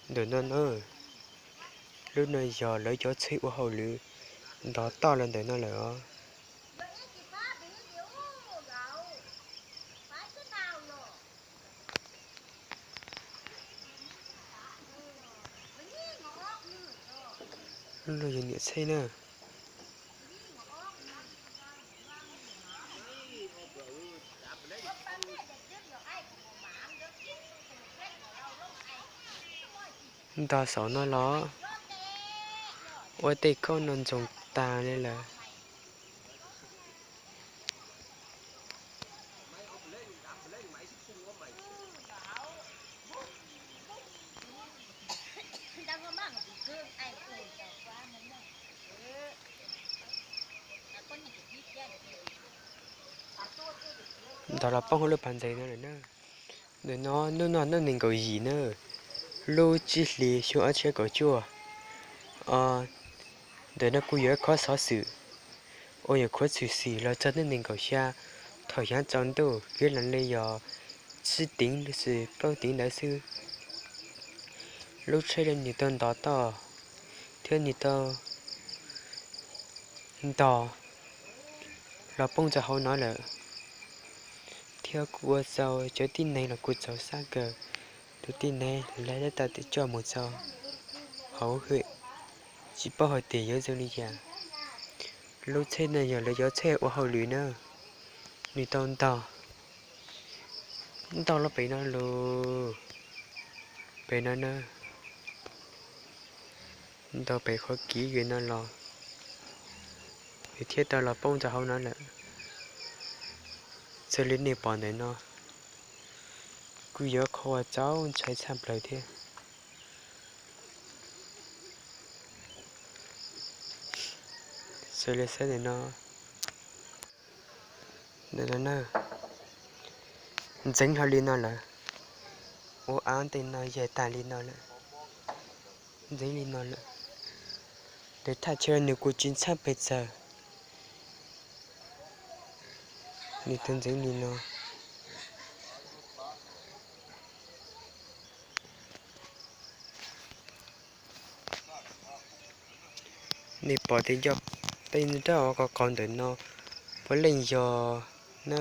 Ntawm no na, lub no yog lawv cov tsheb ua hauj lwm ntov toj los ntawm no lawm os. Lub no yog niam tsheb na. Ntog saum no los ua tej khaub no ntsoog tag li lawm. Ntog los poob hauv lub pas ntses no lawm na. Ntawm no hnub no hnub nees nkaum yim na, lub tsib hlis xyoo ob txhiab kaum cuaj. Ntawm no kuj yog ib qhov xov xwm uas nyuam qhuav tshwm sim los txog hnub nees nkaum xya thaum yav tsaus ntuj, kwv los li yog tsib teev los sis plaub teev ntawd xwb. Lub tsheb no nws tau ntov toj thiab nws tau ntog los poob rau hauv no lawm, thiab kuj ua rau cov tib neeg los kuj txaus sab kawg. Tus tib neeg lawv tab tom coj mus rau hauv hwm, tsis paub hais tias yuav zoo li cas. Lub tsheb no yog lawv cov tsheb ua hauj lwm na, nws tau ntog, ntog los pem no los, pem no na, ntog pem qhov kiv no los, nws thiaj tau los poob rau hauv no lawm. Xws li nej pom ntawm no, kuj yog qhov uas txaus ntshai tshaj plaws thiab. Xws li saib ntawm no, ntawm no na, ntxeev hlo li no lawm, ua av ntej no yaig tag li no lawm, ntxeev li no lawm. Lawv thaj chaw nws kuj tsis ntxhab pes tsawg, nws tau ntxeev li no. Nej pom tej ncauj tej nrab qhov qaus ntawm no puav leej yog na,